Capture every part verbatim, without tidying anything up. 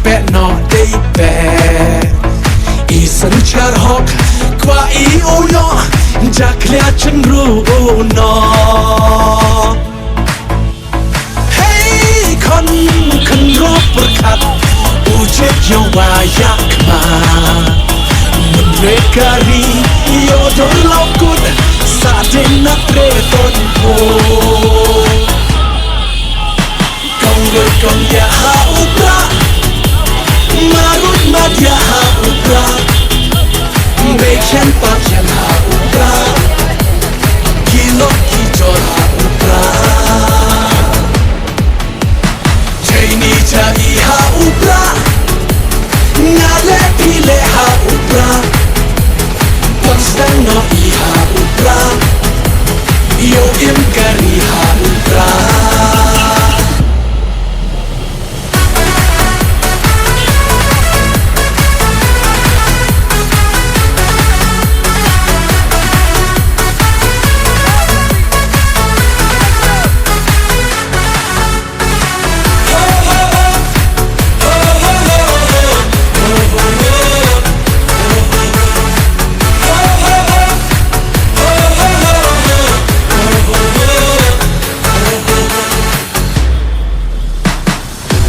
Pek noh dei pek. I Synshar Hok kwah i u noh, jakhlia chynru u noh. Hei khon khynrop pyrkhat, u jied ïa wa ïa kma. Mynre ka ri ïoh don law kut, sa dei na tre ton po. Kong lut kong ïa ha u Prah, marut mat ïa ha u Prah. Beit shen pat shen ha u Prah, ki lok ki jor ha u Prah. Jai ni jai ha u Prah, nga leh phi leh ha u Prah. Pynshong noh i ha u Prah, ïoh im ka ri ha u Prah.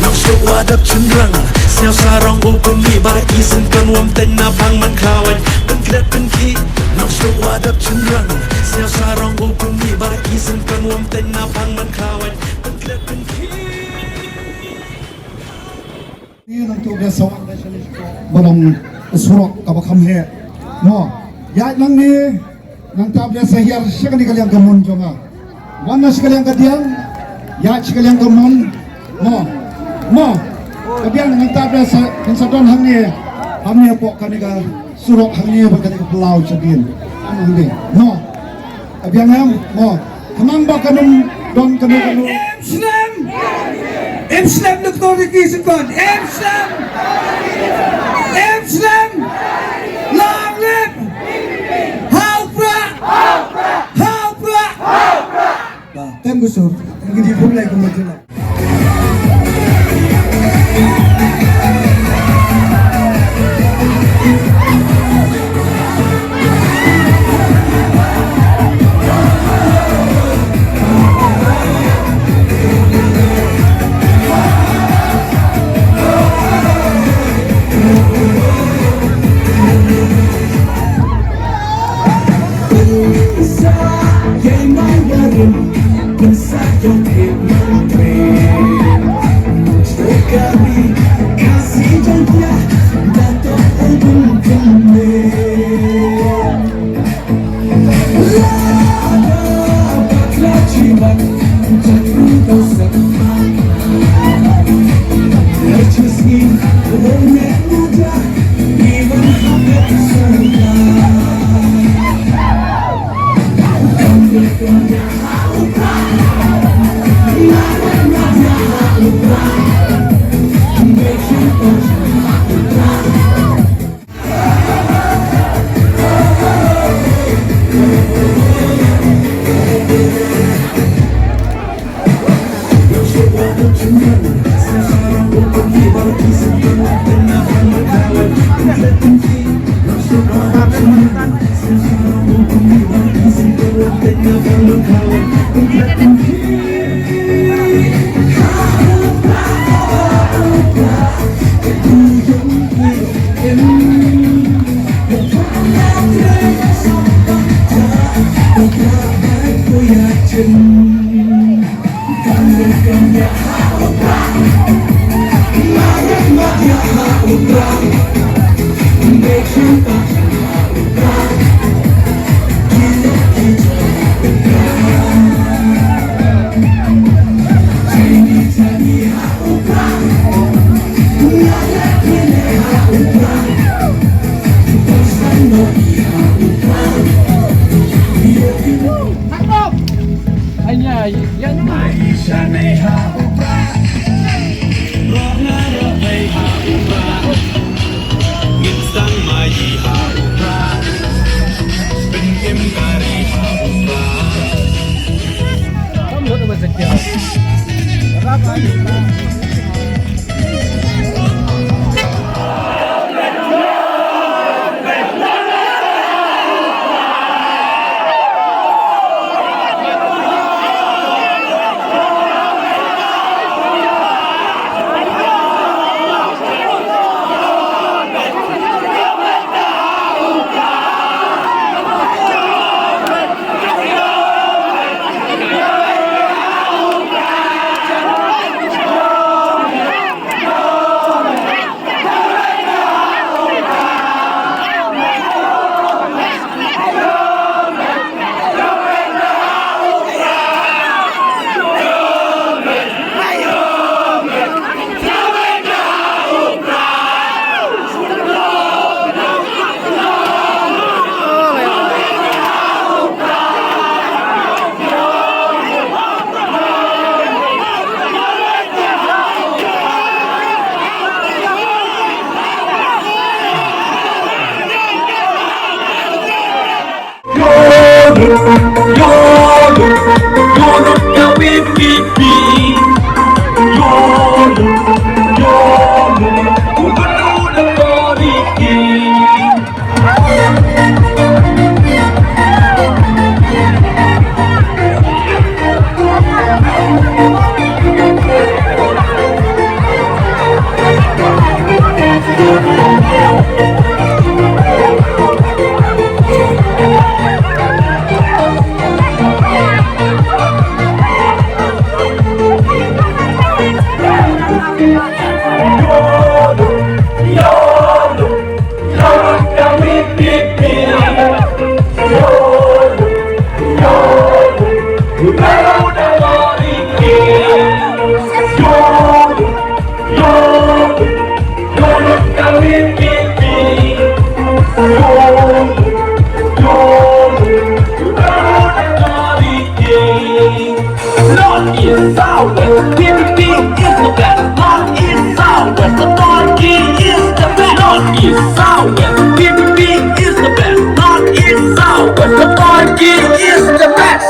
Nong suk wa dap chynrang, sniaw sarong u pynmih, baroh ki syngkon wam teng na phang man khawai, pynklet pynkhih. Nong suk wa dap chynrang, sniaw sarong u pynmih, baroh ki syngkon wam teng na phang man khawai, pynklet pynkhih. Ni nang tu biasa ba long surok kaba kham heh. Mo, ïa nang ni nang ta biasa hiar sha kane ka liang ka mon jong nga. Wan na sha ka liang ka diang, ïa sha ka liang ka mon. Mo, mo, ka biang nang ta biasa nang sa don hangne, hangne hapoh kane ka surok hangne ba kane ka phyllaw sha dien. Hangne, mo. Ka biang em, mo. Khnang ba kan ym don kano kano. Em slem! Em slem, Doktor Ricky Syngkon. Em slem! Em slem! Long live! Ha u Prah! Ha u Prah! Ba, tem gusur. Ngi di pun lai kumba jela. North East South West, P P P is the best. North East South West, the Torki is the best. North East South West, P P P is the best. North East South West, the Torki is the best.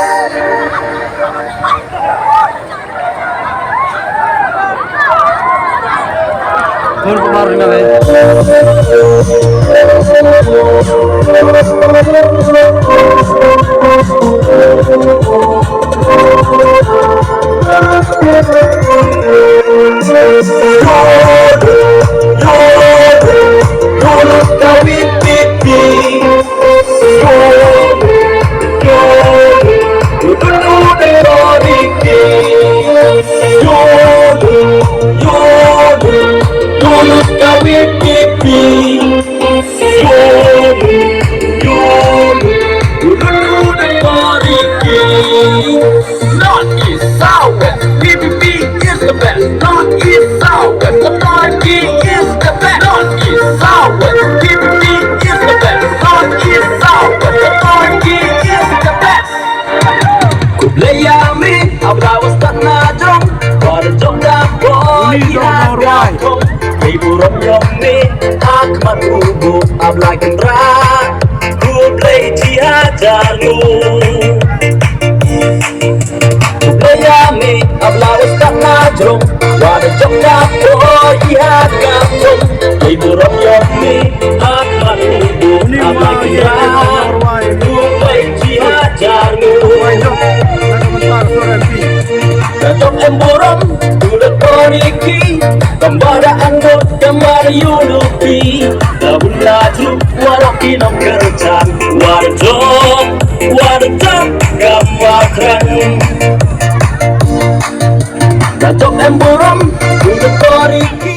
North East South West, P P P is the best. North East South West, the Torki is the best. North East South West, P P P is the best. North East South West, the Torki is the best. Khublei ïa me, a Blai Western Najrong, wat jong da poi ïa ka thong. Ei burom jong me, ha khmat u buh, a Blai Kynrad, khublei shi hajar nguh. Khublei ïa me, a Blai Western Najrong, wat jong da poi ïa ka thong. Ei burom jong me, ha khmat u buh, a Blai Kynrad, khublei shi hajar nguh. Ka jong em burom, u da poi ki, kam ba da angnud, kam ba da ïuh lut phi. Da bun la jrut, waroh ki nongkyrchan, wat jong, wat jong, kam ba kren. Ka jong em burom, u da poi ki.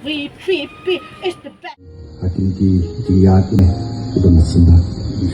P P P is the best. Akin ki jingïaid ne, u don sumar.